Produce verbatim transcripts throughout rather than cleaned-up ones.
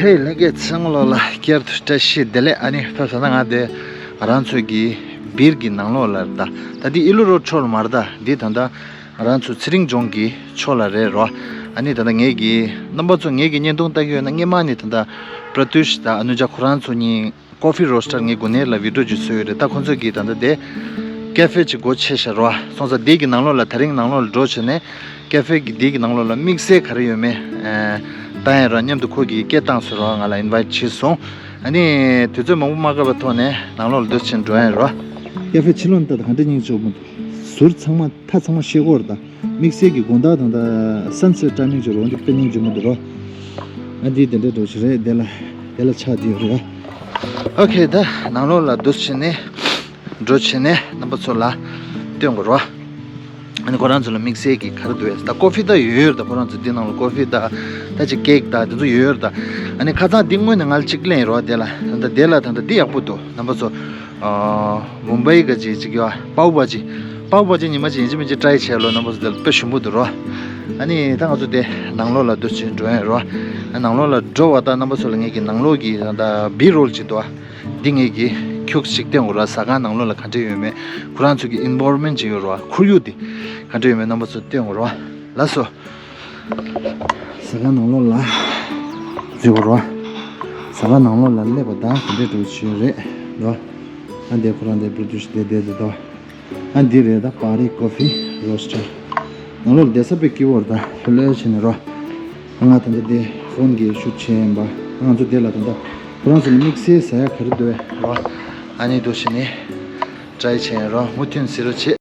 ལྷན་རྒྱས་ཚང་མ་ལོག་ལ་བསྐྱར་དུ་བཀྲ་ཤིས་བདེ་ལེགས། ཨ་ནི་ཕེབས་ས་ན་ང་དེ་ང་རང་ཚོ་གི་སྦིར་གྱི་ནང་ལོགས་ལ་རེད་ད། ད་འདི་ཨི་ལུ་རོ་ཁྲོད་ལ་མ་རེད་ད། འདི་ད་ལྟ་ང་རང་ཚོ་ཚེ་རིང་ལྗོངས་ཀྱི་ཕྱོགས་ལ་རེད་རོ། ཨ་ནི་ད་ལྟ་ངེད་ཀྱི་རྣམ་པ་ཚོ་ངེད་ཀྱི་བརྙན་ཐུང་ལྟ་གི་ཡོད་ན་སྔས་མ་ནི་ད་ལྟ་པྲ་ཏུཤ་དང་ཨ་ནུ་ཇ་ཁོ་རང་ཚོ་གཉིས་ཀོ་ཕི་རོ་སི་ཊར་ངའི་སྒོ་ནས་ལ་བི་ཌིའོ་ཅིག་བཟོས་ཡོད་རེད། ད་ཁོང་ཚོས་ཀྱིས་ད་ལྟ་དེ་ཀེ་ཧྥེ་ཅིག་སྒོ་ཕྱེ་བཞག་རོ། སོང་ཙང་དེ་གི་ནང་ལོགས་ལ་དེ་རིང་ནང་ལོགས་ལ་འགྲོ་བྱས་ནས་ཀེ་ཧྥེ་གི་དེ་གི་ནང་ལོགས་ལ་དམིགས་བསལ་ག་རེ་ཡོད་མེད་ཨེ་ལྟ་ཡིན་རོ། མཉམ་དུ་ཁོ་གིས་སྐད་བཏང་སོང་རོ། ང་ལ་ཨིན་ཝའི་ཊི་བྱས་སོང་། ཨ་ནི་དུས་ཚོད་མང་པོ་མ་བཀག་པའི་ཐོག་ནས་ནང་ལོགས་ལ་འདུག་ཕྱིན་འགྲོ་ཡིན་རོ། ཀེ་ཧྥེ་ཕྱི་ལོགས་ནས་ལྟ་ད་ག་འདྲ་སྙིང་རྗེ་པོ་འདུག་ཟུར་ཚང་མ་མཐའ་ཚང་མ་ཤེལ་སྒོ་རེད་ད། དམིགས་བསལ་གྱི་དགོང་དག་དང་ད་སན་སེ་ཊི་ཊའི་མིང་ཅིག་རོ། འདི་དཔེ་སྙིང་རྗེ་མོ་འདུག་རོ། ཨ་འདི་དེ་འདྲ་འགྲོ་ཞིག་རེད། དེ་ལ་དེ་ལ་ཆགས་བསྡད་ཡོད་རེད། ཨོ་ཁེ། ད་ནང་ལོགས་ལ་འདུག་ཕྱིན་ནས་འགྲོ་ཕྱིན་ནས་རྣམ་པ་ཚོ་ལ་སྟོན་དགོས་རོ། ཨ་ནི་ཁོ་རང་ཚོ་ལ་དམིགས་བསལ་གྱི་ག་རེ་འདུག་ད་ཀོ་ཕི་ད་ཡོད་ཡོད་རེད་ད། ཁོ་རང་ཚོ་འདི་ནང་ལ་ཀོ་ཕི་ད་ད་ཅིག་ཀེག་ད་དེ་ཚོ་ཡོད་ཡོད་རེད་ད། ཨ་ནི་ཁ་སང་འདི་སྔོན་ནས་ང་ལ་གཅིག་ལེན་ཡིན་རོ། དེ་ལ་ད་ལྟ་དེ་ལ་ད་ལྟ་འདི་ཡག་པོ་འདུག་རྣམ་པ་ཚོ། ཨ་མུམ་བྷའི་ག་ཅིག་ཅིག་ཡོད་པའུ་བྷ་ཇི། པའུ་བྷ་ཇི་ཉི་མ་གཅིག་ཡིན་གཅིག་མིན་གཅིག་ཊ་རའི་བྱས་ལོ། རྣམ་པ་ཚོ་དེ་ལ་དཔེ་ཞིམ་པོ་འདུག་རོ། ཨ་ནི་ད་ང་ཚོ་དེ་ནང་ལོགས་ལ་འདུག་ཕྱིན་འགྲོ་ཡིན་རོ། ཨ་ནང་ལོགས་ལ་འགྲོ་བ་ད་རྣམ་པ་ཚོ་ལ་ངེད་ཀྱི་ནང་ལོགས་ཀྱི་ད་ལྟ་བི་རོལ་ཅིག་འདུག་འདི་ངེད་ཀྱི་ཁྱུག་ཅིག་སྟོན་དགོས་ར། ཟ་ཁང་ནང་ལོགས་ལ་ག་འདྲ་ཡོད་མེད། ཁོ་རང་ཚོ་གི་ཨིན་བོལ་མེན་ཊི་ཅིག་ཡོད་ར། ཁོར་ཡུག་འདི་ག་འདྲ་ཡོད་མེད་རྣམ་པ་ཚོ་སྟོན་དགོས་ར། ལགས་སོ། ཟ་ཁང་ནང་ལོགས་ལ་འཛུལ་དགོས་ར། ཟ་ཁང་ནང་ལོགས་ལ་སླེབས་པ་དང་ག་འདྲ་འགྲོ་གི་ཡོད་རེད་ར། ཨ་འདི་ཁོ་རང་འདི་པྲ་ཏུཤ་འདི་བསྡད་འདུག་ད། ཨ་འདི་རེད་ད། པ་ཧ་རི་ཀོ་ཕི་རོ་སི་ཊར། ནང་ལོགས་ལ་བསྡད་ས་དཔེ་སྐྱིད་པོ་རེད་ད། ལྷོད་ལྷོད་བྱས་ནས་རོ། ང་ད་ལྟ་འདི་ཕོན་གྱི་ཤུཊ་བྱས་ཡིན་པ། ང་ཚོ་འདི་ལ་ད་ལྟ་ཁོ་རང་ཚོ་ལ་དམིགས་བསལ་ཟ་ཡ་ག་རེ་འདུག་རོ། ཨ་ནི་འདུག་བྱས་ནས་ཊ་རའི་བྱས་ཡིན་རོ། མུ་མཐུད་གཟིགས་རོགས་བྱེད།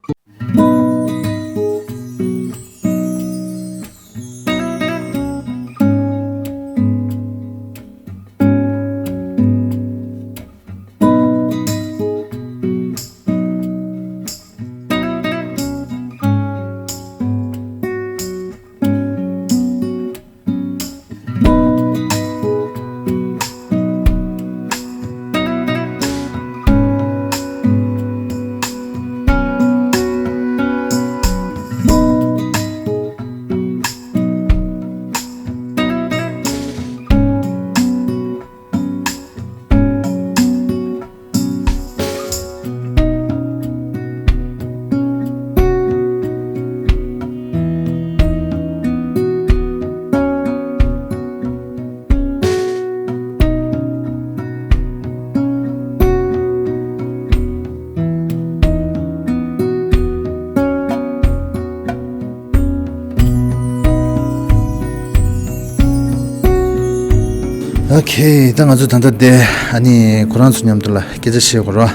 ཨོ་ཁེ། ད་ང་ཚོ་ད་ལྟ་དེ་ཨ་ནི་ཁོ་རང་ཚོ་མཉམ་དུ་ལ་སྐད་ཆ་བཤད་དགོས་རོ།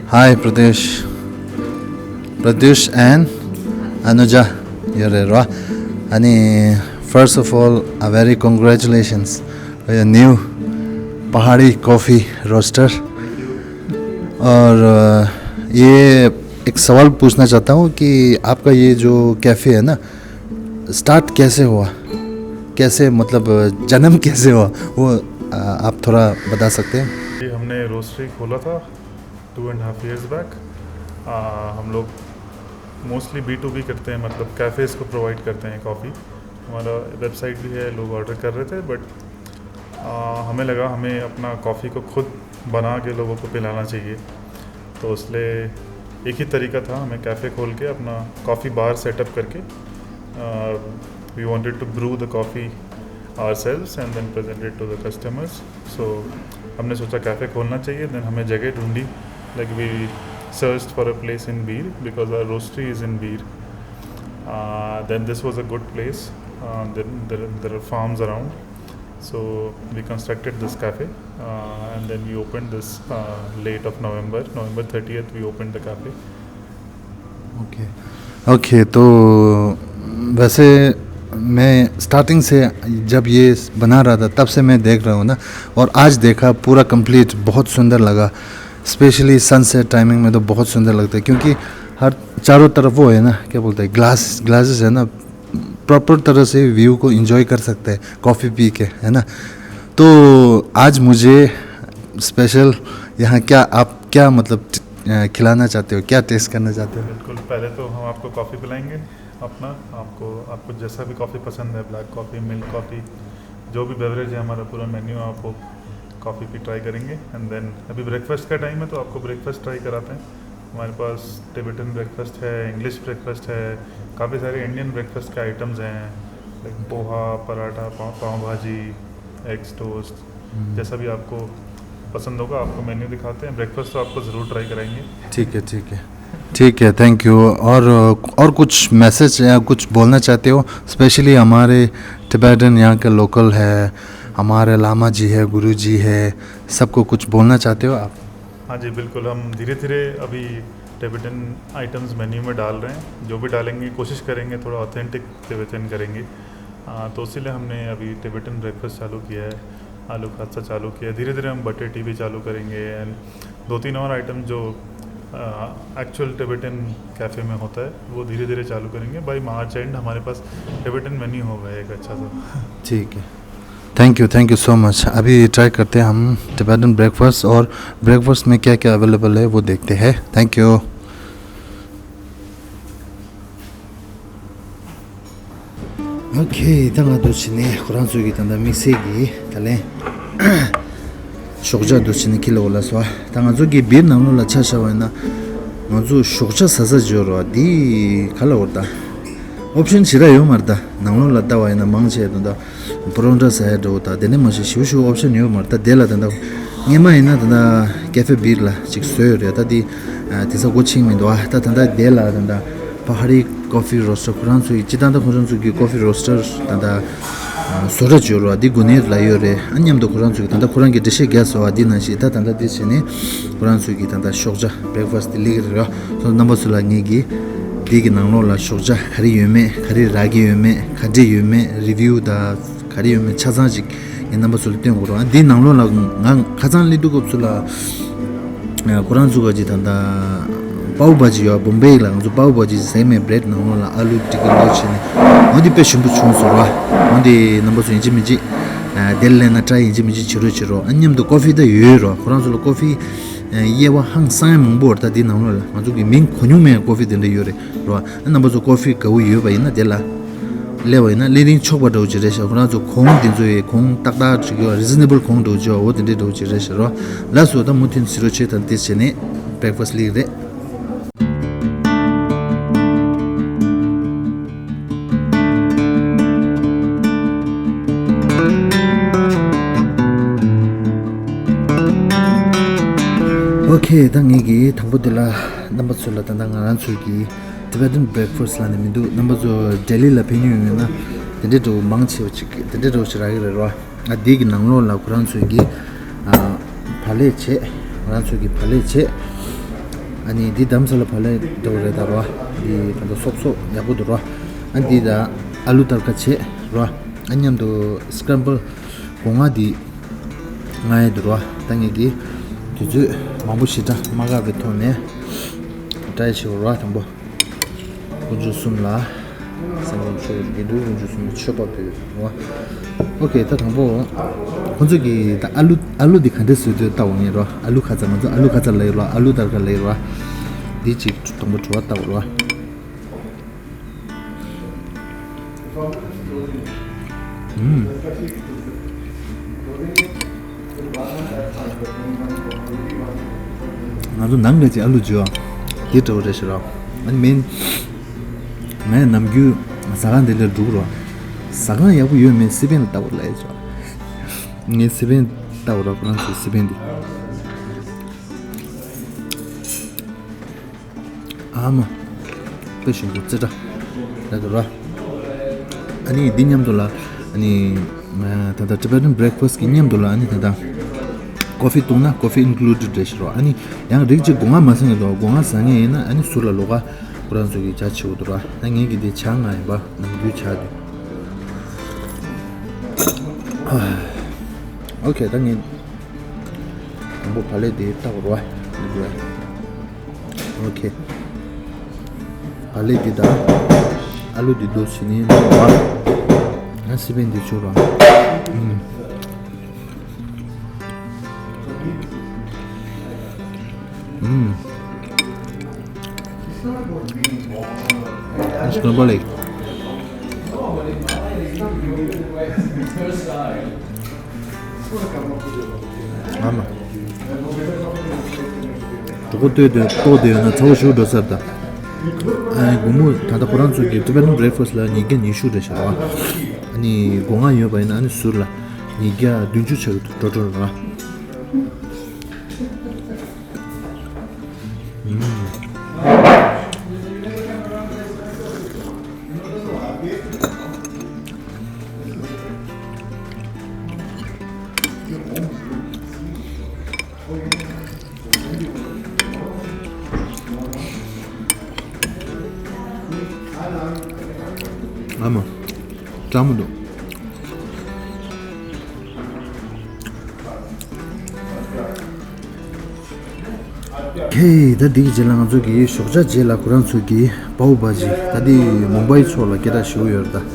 Hi Pradesh. Pradesh and Anuja ཡོད་རེད་རོ། ཨ་ནི་first of all, a very congratulations for your new Pahari coffee roaster. और अ, ये एक सवाल पूछना चाहता हूँ कि आपका ये जो कैफ़े है ना, स्टार्ट कैसे हुआ? कैसे, मतलब, जन्म कैसे हुआ? वो, अ, आप थोड़ा बता सकते हैं? ये हमने रोस्टरी खोला था two and half years back. हम लोग मोस्टली बी टू बी करते हैं, मतलब कैफ़ेज़ को प्रोवाइड करते हैं कॉफ़ी। हमारा वेबसाइट भी है, लोग ऑर्डर कर रहे थे, बट हमें लगा हमें अपना कॉफ़ी को खुद बना के लोगों को पिलाना चाहिए। तो इसलिए एक ही तरीका था हमें कैफ़े खोल के अपना कॉफ़ी बार सेटअप करके, we wanted to brew the coffee ourselves and then present it to the customers. So हमने सोचा कैफ़े खोलना चाहिए। देन हमें जगह ढूंढी, like, we searched for a place in Bir because our roastery is in Bir. Then this was a good place. Then there are farms around. So we constructed this cafe, and then we opened this late of November, November thirtieth, we opened the cafe. Okay. Okay, तो वैसे मैं स्टार्टिंग से जब ये बना रहा था, तब से मैं देख रहा हूँ ना, और आज देखा, पूरा कंप्लीट, बहुत सुंदर लगा। स्पेशली सनसेट टाइमिंग में तो बहुत सुंदर लगता है, क्योंकि हर चारों तरफ वो है ना, क्या बोलते हैं, ग्लास, ग्लासेस है ना, प्रॉपर तरह से व्यू को एंजॉय कर सकते हैं कॉफ़ी पी के, है ना। तो आज मुझे स्पेशल यहाँ क्या, आप क्या, मतलब, अ, खिलाना चाहते हो, क्या टेस्ट करना चाहते हो? बिल्कुल, पहले तो हम आपको कॉफ़ी पिलाएंगे अपना, आपको, आपको जैसा भी कॉफ़ी पसंद है, ब्लैक कॉफ़ी, मिल्क कॉफ़ी, जो भी बेवरेज है, हमारा पूरा मेन्यू, आप वो कॉफ़ी भी ट्राई करेंगे। एंड देन अभी ब्रेकफास्ट का टाइम है, तो आपको ब्रेकफास्ट ट्राई कराते हैं। हमारे पास टिबेटन ब्रेकफास्ट है, इंग्लिश ब्रेकफास्ट है, काफ़ी सारे इंडियन ब्रेकफास्ट के आइटम्स हैं, लाइक पोहा, पराठा, पाव, पाव भाजी, एग्स टोस्ट, जैसा भी आपको पसंद होगा। आपको मेन्यू दिखाते हैं। ब्रेकफास्ट तो आपको ज़रूर ट्राई कराएंगे। ठीक है, ठीक है। ठीक है, थैंक यू। और और कुछ मैसेज या कुछ बोलना चाहते हो, स्पेशली हमारे टिबेटन यहाँ के लोकल है, हमारे लामा जी है, गुरु जी है, सबको कुछ बोलना चाहते हो आप? हाँ जी, बिल्कुल। हम धीरे धीरे अभी टिबेटन आइटम्स मेन्यू में डाल रहे हैं। जो भी डालेंगे, कोशिश करेंगे थोड़ा ऑथेंटिक टिबेटन करेंगे। आ, तो इसीलिए हमने अभी टिबेटन ब्रेकफास्ट चालू किया है, आलू खासा चालू किया है। धीरे धीरे हम बटर टी भी चालू करेंगे। एंड दो तीन और आइटम जो एक्चुअल टिबेटन कैफ़े में होता है, वो धीरे धीरे चालू करेंगे। बाय मार्च एंड हमारे पास टिबेटन मेन्यू होगा एक अच्छा सा। ठीक है, thank you, thank you so much. अभी ट्राई करते हैं हम टिबेटन ब्रेकफास्ट, और ब्रेकफास्ट में क्या क्या अवेलेबल है, वो देखते हैं। Thank you. ཨོ་ཁེ། ད་ང་འདུག་བྱས་ནས་ཁོ་རང་ཚོ་གི་ད་ལྟ་དམིགས་བསལ་གྱི་ད་ལན་ཞོགས་ཇ་འདུག་བྱས་ནས་ཁྱི་ལ་འོ་ལ་སོ། ད་ང་ཚོ་གི་བིར་ནང་ལོགས་ལ་ཆ་བཞག་པ་ཡིན་ན། ང་ཚོ་ཞོགས་ཇ་ཟ་ས་འབྱོར་བ་འདི་ག་ལ་འོ་ད། ཨོབ་ཤན་ཞེ་དྲག་ཡོད་མ་རེད་ད། ནང་ལོགས་ལ་ལྟ་བ་ཡིན་ན་མང་ཆེ་ད་ལྟ་པོ་རོ་ཊ་ཟ་ཡ་འདྲ་བོ་དང་དེ་འདྲ་མ་ཞིག་ཞིབ་ཞིབ་ཨོབ་ཤན་ཡོད་མ་རེད་ད། དེ་ལ་ད་ལྟ་སྔས་མ་ཡིན་ན་ད་ལྟ་ཀེ་ཧྥེ་བིར་ལ་ཅིག་བཟོས་ཡོད་རེད། ད་འདི་དེ་ས་སྒོ་ཕྱིན་མི་འདུག་ཨ། ད་ད་ལྟ་དེ་ལ་ད་ལྟ་པ་ཧ་རི་ཀོ་ཕི་རོ་སི་ཊར་ཁོ་རང་ཚོ་ཡི་སྤྱི་བཏང་ད་ཁོ་རང་ཚོ་གི་ཀོ་ཕི་རོ་སི་ཊར་ད་ལྟ་བཟོ་གྲྭ་འབྱོར་བ་འདི་དགུ་ནེར་ལ་ཡོད་རེད། ཨ་མཉམ་དུ་ཁོ་རང་ཚོ་གི་ད་ལྟ་ཁོ་རང་གི་འགྲེལ་བཤད་རྒྱག་སོ་བ་འདི་ནང་བཞིན་ད་ད་ལྟ་འདི་བྱས་ནས་ཁོ་རང་ཚོ་གི་ད་ལྟ་ཞོགས་ཇ་བྷེ་རེག་ཕ་སི་ཊི་འདི་སླེབས་ཀྱི་རེད་ར། སོ་རྣམ་པ་ཚོ་ལ་ངེད་ཀྱིས་འདི་གི་ནང་ལོགས་ལ་ཞོགས་ཇ་ག་རེ་ཡོད་མེད་ག་རེ་རག་གི་ཡོད་མེད་ག་འདྲས་ཡོད་མེད་རི་བིའུ་ད་ག་རེ་ཡོད་མེད་ཆ་ཚང་ཅིག་ངས་རྣམ་པ་ཚོ་ལ་སྟོན་དགོས་རེད། འདིའི་ནང་ལོགས་ལ་ང་ཁ་སང་སླེབས་དུས་སྐབས་སུ་ལ་ཁོ་རང་ཚོ་ག་ཅིག་ད་ལྟ་པའོ་བྷ་ཇི་ཡོད། བོམ་བེ་ལ་ང་ཚོ་པའོ་བྷ་ཇི་ཟེར་མེད་བྷི་རེཌ་ནང་ལོགས་ལ་ཨ་ལུ་ཏིག་ཏིག་བླུགས་བྱས་ནས་འོ་འདི་དཔེ་ཞིམ་པོ་བྱུང་སོང་ར། འོ་འདི་རྣམ་པ་ཚོ་ཡིན་གཅིག་མིན་གཅིག་དེར་སླེབས་ན་ཊ་རའི་ཡིན་གཅིག་མིན་གཅིག་བྱེད་རོགས་བྱེད་རོགས། ཨ་མཉམ་དུ་ཀོ་ཕི་ད་ཡོད་རོགས། ཁོ་རང་ཚོ་ལ་ཀོ་ཕི་དབྱེ་བ་ཧང་སང་ཡ་མང་པོ་རེད། ད་འདི་ནང་ལོགས་ལ་ང་ཚོ་གི་མིང་གོ་མྱོང་མེད་ཀོ་ཕི་དེ་འདྲ་ཡོད་རེད་རོ། ཨ་རྣམ་པ་ཚོ་ཀོ་ཕི་དགའ་བོ་ཡོད་པ་ཡིན་ན་དེ་ལ་སླེབས་པ་ཡིན་ན་སླེབས་རིན་ཆོག་པ་འདྲ་བོ་ཅིག་རེད་ཤག་ཁོ་རང་ཚོ་གོང་དེ་ཚོ་ཡི་གོང་ཏག་ཏག་ཅིག་ཡོད། རི་ཛི་ནེ་བལ་གོང་འདྲ་བོ་ཅིག་འོ་དེ་འདྲའི་འདྲ་བོ་ཅིག་རེད་ཤག་རོ། ལགས་སོ། ད་མུ་མཐུད་གཟིགས་རོགས་བྱེད། ད་འདི་བྱས་ནས་བྷེ་རེག་ཕ་སི་ཊི་སླེབས་ཀྱི་རེད། ཨོ་ཁེ། ད་ངེད་ཀྱིས་དང་པོ་འདི་ལ་རྣམ་པ་ཚོ་ལ་ད་ལྟ་ང་རང་ཚོའི་གི་Tibetan breakfast ལབ་ནས་མི་འདུག་རྣམ་པ་ཚོ་ལྡི་ལི་ལ་ཕེབས་མྱོང་ཡོད་ན་དེ་འདྲའི་འདྲ་བོ་མང་ཆེ་བ་ཅིག་དེ་འདྲའི་འདྲ་བོ་ཞིག་རག་གི་རེད་རོ། ཨ་འདི་གི་ནང་ལོགས་ལ་ཁོ་རང་ཚོའི་གི་ཨ་བག་ལེབ་བྱས། ང་རང་ཚོའི་གི་བག་ལེབ་བྱས། ཨ་ནི་འདི་དྷ་རམ་ས་ལ་བག་ལེབ་འདྲ་བོ་རེད་ད་རོ། འདི་ད་ལྟ་སོབ་སོབ་ཡག་པོ་འདུག་རོ། ཨ་འདི་ད་ཨ་ལུ་ཏར་ཀ་བྱས་རོ། ཨ་མཉམ་དུ་སི་ཀྲམ་བལ་སྒོ་ང་འདི་ང་ཡི་འདུག་རོ། ད་ངེད་ཀྱིས་དུས་ཚོད་མང་པོ་ཞེ་དྲག་མ་བཀག་པའི་ཐོག་ནས་ཊ་རའི་བྱེད་རོ། དང་པོ་དཀོན་མཆོག་གསུམ་ལ་སངས་རྒྱས་ཆོས་དགེ་འདུན་དཀོན་མཆོག་གསུམ་ལ་མཆོད་པ་ཕུལ་རོ། ཨོ་ཁེ། ད་དང་པོ་ཁོ་ཚོ་གིས་ད་ཨ་ལུ་ཨ་ལུ་འདི་ག་འདྲས་བཟོས་འདུག་ལྟ་འོང་ངེས་རོ། ཨ་ལུ་ཁ་ཚ། ང་ཚོ་ཨ་ལུ་ཁ་ཚ་ལབ་ཡོད་རོ། ཨ་ལུ་ཏར་ཀ་ལབ་ཡོད་རོ། འདི་གཅིག་དང་པོ་བྲོ་བ་ལྟ་འོང་རོ། ཨུམ། ང་ཚོ་ནང་གི་ཅིག་ཨ་ལུ་འཇུ་བ་དེ་འདྲ་བོ་རེད་ཤག་རོ། ཨ་ནི་མིན། ང་ནམ་རྒྱུན་ཟ་ཁང་དེ་འདྲ་འགྲོ་གི་རོ། ཟ་ཁང་ཡག་པོ་ཡོད་མེད་སི་པན་ལ་ལྟ་བུ་ལ་ཡོད་ཤག་ངས་སི་པན་ལྟ་བུ་རོ། ཁོ་རང་ཚོའི་སི་པན་འདི། ཨ་མ། དཔེ་ཞིམ་པོ་རྩེ་གྲ་རེད་འདུག་ར། ཨ་ནི་འདི་མཉམ་དུ་ལ་ཨ་ནི་ད་ལྟ་Tibetan breakfast གི་མཉམ་དུ་ལ་ཨ་ནི་ད་ལྟ་ཀོ་ཕི་བཏུང་ན་ཀོ་ཕི་included རེད་ཤག་རོ། ཨ་ནི་ཡང་རིགས་གཅིག་སྒོ་ང་མ་ཟ་མཁན་འདུག་སྒོ་ང་ཟ་མཁན་ཡིན་ན་ཨ་ནི་ཟུར་ལ་ལོགས་ཀ་ཁོ་རང་ཚོ་གི་ཇ་མཆོད་འདུག་ར། ད་ངེད་ཀྱི་འདི་ཇ་ང་ཡིན་པ་ནམ་རྒྱུན་ཇ་འདུག་ཨོ་ཁེ། ད་ངས་དང་པོ་བག་ལེབ་དེ་བཏབ་རོགས། འདི་དགོས། ཨོ་ཁེ། བག་ལེབ་འདི་དང་ཨ་ལུ་འདི་རྡོ་ཕྱི་ནས་འདུག་རོགས། ང་སི་པན་འདི་བྱུག་རོགས། ཨུམ། ཨུམ། Scramble egg. ཨ་མ། གྲོད་ཁོག་ལྟོགས་ཏེ་ལྟོགས་ཏེ་ཡོད་ན་ཚ་བོ་ཞུ་འགྲོ་ས་རེད་ད། ཨ་ནི་དགོང་མོ་ད་ལྟ་ཁོ་རང་ཚོ་གི་Tibetan breakfast་ལ་ཉིས་བརྒྱ་ཉི་ཤུ་རེད་ཤག་ར། ཨ་ནི་སྒོ་ང་ཡོད་པ་ཡིན་ན་ཨ་ནི་ཟུར་ལ་ཉིས་བརྒྱ་བདུན་ཅུ་ཆགས་འགྲོ་འགྲོ་ར། ཨ་མ། སྐྲག་མོ་འདུག་ཁེ། ད་འདི་གི་རྗེས་ལ་ང་ཚོ་གི་ཞོགས་ཇ་རྗེས་ལ་ཁོ་རང་ཚོ་གི་པའོ་བྷ་ཇི། ད་འདི་མུམ་བྷའི་ཕྱོགས་ལ་སྐད་གྲགས་ཞེ་པོ་ཡོད་རེད་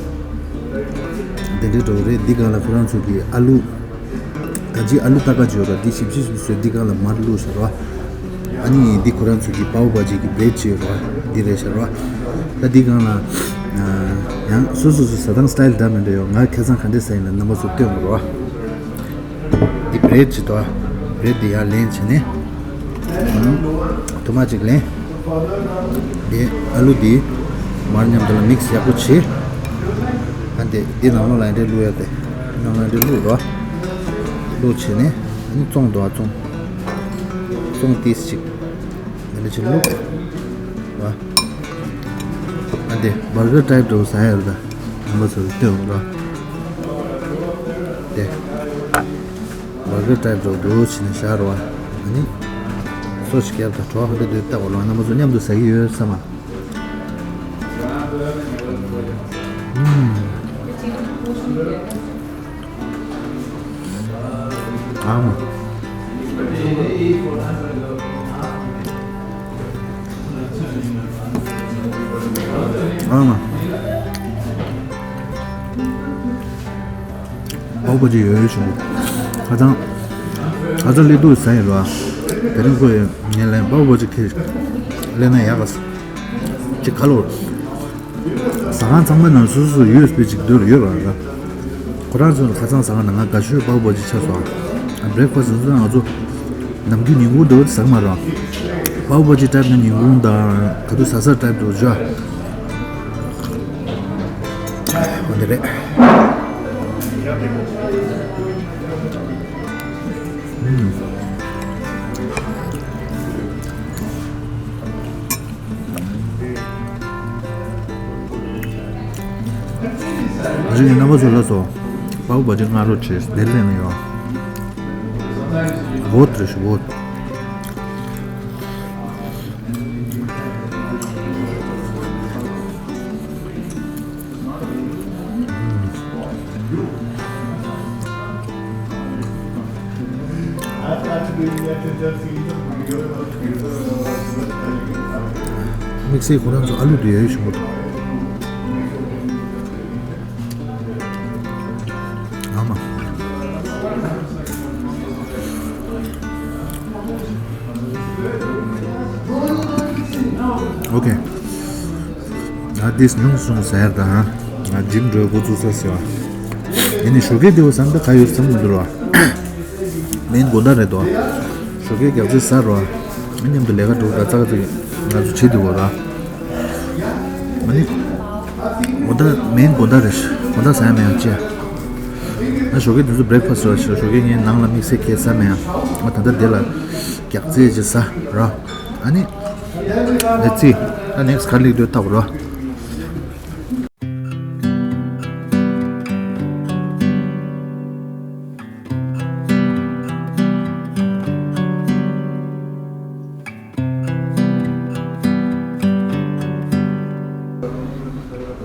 ད། དེ་འདྲའི་འགྲོ་གི་རེད། འདི་སྒང་ལ་ཁོ་རང་ཚོ་གི་ཨ་ལུ། ད་ཅི་ཨ་ལུ་ཏ་ཀ་ཅིག་ཡོད་ར། འདི་ཞིབ་ཞིབ་ཞིབ་བཟོས་འདི་སྒང་ལ་མར་བླུགས་ཤག་ར། ཨ་ནི་འདི་ཁོ་རང་ཚོ་གི་པའོ་བྷ་ཇི་གི་བྷི་རེཌ་ཅིག་ཡོད་ར། འདི་རེད་ཤག་ར། ད་འདི་སྒང་ལ་ཡང་སོ་སོ་སོ་ཟ་སྟངས་སི་ཊལ་འདྲ་མི་འདྲ་ཡོད། ང་ཁ་སང་ག་འདྲ་ཟ་ཡིན་ལ་རྣམ་པ་ཚོ་སྟོན་དགོས་ར། འདི་བྷི་རེཌ་ཅིག་དང་བྷི་རེཌ་འདི་ཡར་ལེན་བྱས་ནས། ཐུར་མ་ཅིག་ལེན། འདི་ཨ་ལུ་འདི་མར་མཉམ་དུ་ལ་མིག་སི་ཡག་པོ་བྱེད། ཨ་འདི་འདི་ནང་ལོགས་ལ་འདི་བླུགས་ཡ་དེ། ནང་ལ་འདི་བླུགས་རོ། བླུགས་བྱས་ནས་ཨ་ནི་བཙོང་འདུག་ཨ་བཙོང་། བཙོང་ཏིས་ཅིག་འདི་འདྲ་ཅིག་བླུགས། ར། ཨ་འདི་བར་གར་ཊའིབ་འདྲ་བོ་ཟ་ཡ་རེད་ད། རྣམ་པ་ཚོ་ལ་སྟོན་རོགས། དེ། བར་གར་ཊའིབ་འདྲ་བོ་འདུག་བྱས་ནས་བཞག་རོགས། ཨ་ནི། སོ་ཞིག་བརྒྱབ་དང་གྲོགས་ཧ་འདྲ་འདུག་ལྟ་གོ་ལོ། རྣམ་པ་ཚོ་མཉམ་དུ་ཟ་གི་ཡོད་བསམ་མ། ཨུམ། ཨ་མ། ཨ་མ། པའོ་བྷ་ཇི་ཡོད་ཡོད་བྱུང་། ཁ་སང་། ཁ་སང་སླེབས་དུས་ཟ་ཡིན་རོ། དེ་རིང་ཁོས་ངས་ལན་པའོ་བྷ་ཇི་ཁྱེར་སླེབས་ན་ཡག་ག་ཟེར། ཅིག་ག་ལོར། ཟ་ཁང་ཚང་མ་ནང་སོ་སོ་ཡུ་ཨེས་བི་ཅིག་སྡོད་ཡོད་ར་ར། ཁོ་རང་ཚོ་ཁ་སང་ཟ་ཁང་ནང་ང་དགའ་ཤོས་པའོ་བྷ་ཇི་ཆགས་སོང་། བྷི་རེག་ཕ་སི་ཊི་ང་ཚོ་ནམ་རྒྱུན་ཉིན་གུང་འདྲ་བོ་ཟ་གི་མ་རེད། པའོ་བྷ་ཇི་ཊའིབ་ནི་ཉིན་གུང་དང་ག་དུས་ཟ་ས་ཊའིབ་འདྲ་བོ་བྱ། འོ་འདི་རེད། ཨུམ། རིགས་རྣམ་པ་ཚོ་ལ་སོ། པའོ་བྷ་ཇི་ང་རོ་ཆེ་དེ་ལེན་ཡོད། བོད་རེད་ཤི་བོད། དམིགས་བསལ་ཁོ་རང་ཚོ་ཨ་ལུ་དེ་ཡོད་བྱུང་བ་དང་། ཨ་མ། ཨོ་ཁེ། ང་ཏིས་ཉུང་སུ་ཟེར་དང་། ང་འཇིམ་འགྲོའི་འགོ་བཙུགས་ས་ཟེར་བ། ཡིན་ནི་ཞོགས་ཀས་དེ་བ་བསམ་ད་ག་ཡོད་བསམ་མི་འདུག་ར། མིན་དགོང་དག་རེད་དོ། ཞོགས་ཀས་རྒྱག་རྩེ་ཟ་རོ། མཉམ་དུ་ལས་ཀ་འགྲོ་ག་ཙག་ཙིག་ང་ཚོ་བྱེད་འདུག་གོ་ར། ཨ་ནི། དགོང་དག་མིན་དགོང་དག་རེད། དགོང་དག་ཟ་ཡ་མེད་ཡང་ཅི། ང་ཞོགས་ཀས་དེ་ཚོ་བྷི་རེག་ཕ་སི་ཊི་ར་ཞོགས་ཀས་ངའི་ནང་ལ་དམིགས་བསལ་གས་ཟ་མེད་ཡང་། ང་ད་ལྟ་འདི་ལ་རྒྱག་རྩེ་ཅིག་ཟ་ར། ཨ་ནི། ལེ་ཙི། ད་ནེག་སི་ག་རེ་སླེབས་འདུག་ལྟ་དགོས་ར།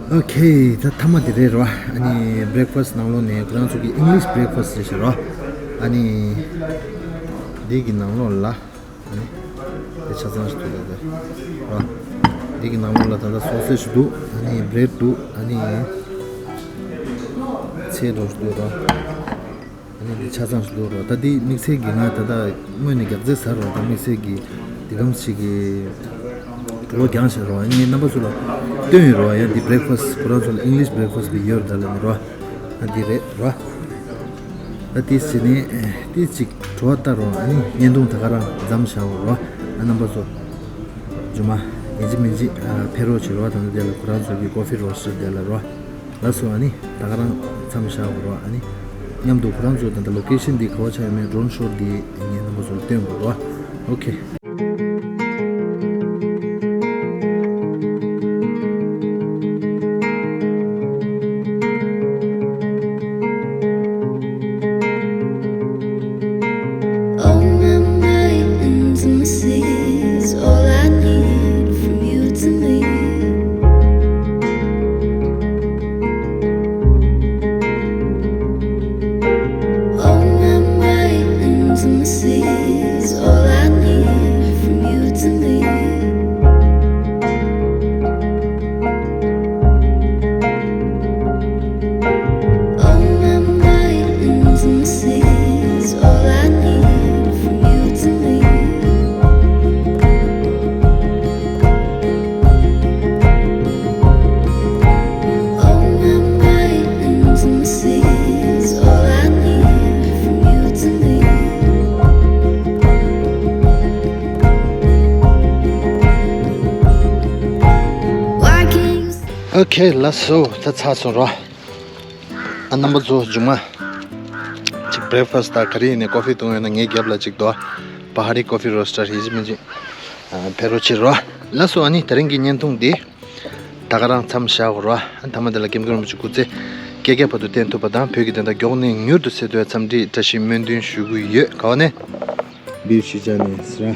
ཨོ་ཁེ། ད་མཐའ་མ་དེ་རེད་ར། ཨ་ནི་བྷི་རེག་ཕ་སི་ཊི་ནང་ལོགས་ནས་ཁོ་རང་ཚོ་གི་ཨིང་ལིཤ་བྷི་རེག་ཕ་སི་ཊི་རེད་ཤག་ར། ཨ་ནི། འདི་གི་ནང་ལོགས་ལ། ཨ་ནི། དེ་ཆ་ཚང་ཞིག་འདུག་ལ་དེ། ར། འདི་གི་ནང་ལོགས་ལ་ད་ལྟ་སོ་སེ་ཇི་འདུག་ཨ་ནི་བྷི་རེཌ་འདུག་ཨ་ནི། ཚལ་འདྲ་ཞིག་འདུག་ར། ཨ་ནི་འདི་ཆ་ཚང་ཞིག་འདུག་ར། ད་འདི་དམིགས་བསལ་གྱི་ང་ད་ལྟ་སྔོན་ནས་རྒྱག་རྩེ་ཟ་ར། ད་དམིགས་བསལ་གྱི་འདི་གམ་ཞིག་གི་བྲོ་བ་རྒྱང་ཞིག་ར། ཨ་ནི་རྣམ་པ་ཚོ་ལ་སྟོན་ཡོད་ར། ཡང་འདི་བྷི་རེག་ཕ་སི་ཊི་ཁོ་རང་ཚོ་ལ་ཨིང་ལིཤ་བྷི་རེག་ཕ་སི་ཊི་གི་ཡོད་ར་ད་ལ་ནི་ར། ཨ་འདི་རེད་རོ། ཨ་ཏིས་ཅི་ནི་ཨེ་ཏིས་ཅིག་བྲོ་བ་ལྟ་རོ། ཨ་ནི་བརྙན་ཐུང་ད་ག་རང་མཚམས་བཞག་རོ། ཨ་རྣམ་པ་ཚོ། ཇུ་མ་ཡིན་གཅིག་མིན་གཅིག་ཨ་ཕེབས་རོགས་བྱེད་རོ། ད་ནི་དེ་ལ་ཁོ་རང་ཚོ་གི་ཀོ་ཕི་རོ་སི་ཊར་དེ་ལ་རོ། ལགས་སོ། ཨ་ནི་ད་ག་རང་མཚམས་བཞག་རོ། ཨ་ནི་མཉམ་དུ་ཁོ་རང་ཚོ་ད་ལྟ་ལོ་ཀེ་ཤན་འདི་ག་བ་ཆགས་ཡོད་མེད་ཌོ་རོན་ཤོཊ་འདི་ངས་རྣམ་པ་ཚོ་ལ་སྟོན་དགོས་རོ། ཨོ་ཁེ། Oh, my mountains and my seas, all I need from you to me. Oh, my mountains and my seas, all I need from you to me. Oh, my mountains and my seas, all I need from you to me. Oh, my mountains and my seas, all I need from you to me. Why can't you ཨོ་ཁེ། ལགས་སོ། ད་ཚར་སོང་རོ། ཨ་རྣམ་པ་ཚོ་ཇུ་མ་ཅིག་བྷི་རེག་ཕ་སི་ཊི་དང་ག་རེ་ཡིན་ནའི་ཀོ་ཕི་བཏུང་ཡོད་ན་ངའི་རྒྱབ་ལ་ཅིག་འདུག་ཨ། པ་ཧ་རི་ཀོ་ཕི་རོ་སི་ཊར་ཡིན་གཅིག་མིན་གཅིག་ཨ་ཕེབས་རོགས་བྱེད་རོ། ལགས་སོ། ཨ་ནི་དེ་རིང་གི་བརྙན་ཐུང་འདི་ད་ག་རང་མཚམས་བཞག་རོ། ཨ་མཐའ་མ་དེ་ལ་ཀེམ་ཀུན་རིན་པོ་ཆེ་སྐུ་ཚེ་བསྐལ་བརྒྱའི་བར་དུ་བརྟན་ཐུབ་པ་དང་བོད་ཀྱི་བདེན་མཐའ་མགྱོགས་ནས་མྱུར་དུ་གསལ་ཐུབ་པའི་འཚམས་འདྲིའི་བཀྲ་ཤིས་སྨོན་འདུན་ཞུ་གི་ཡོད། ག་བ་ནས། བིའུ་ཤི་ཅ་ནས་སི་ར།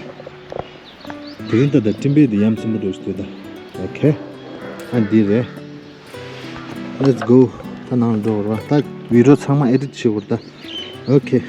དེ་རིང་ད་ལྟ་སྤྲིན་པའི་འདི་ཡ་མཚན་པོ་འདྲ་ཞིག་འདུག་ད། ཨོ་ཁེ། ཨ་འདི་རེད། Let's go. ད་ནང་འགྲོ་རོགས། ད་བི་ཌི་ཡོ་ཚང་མ་ཨེ་ཌིཊ་བྱེད་དགོས་ད། ཨོ་ཁེ།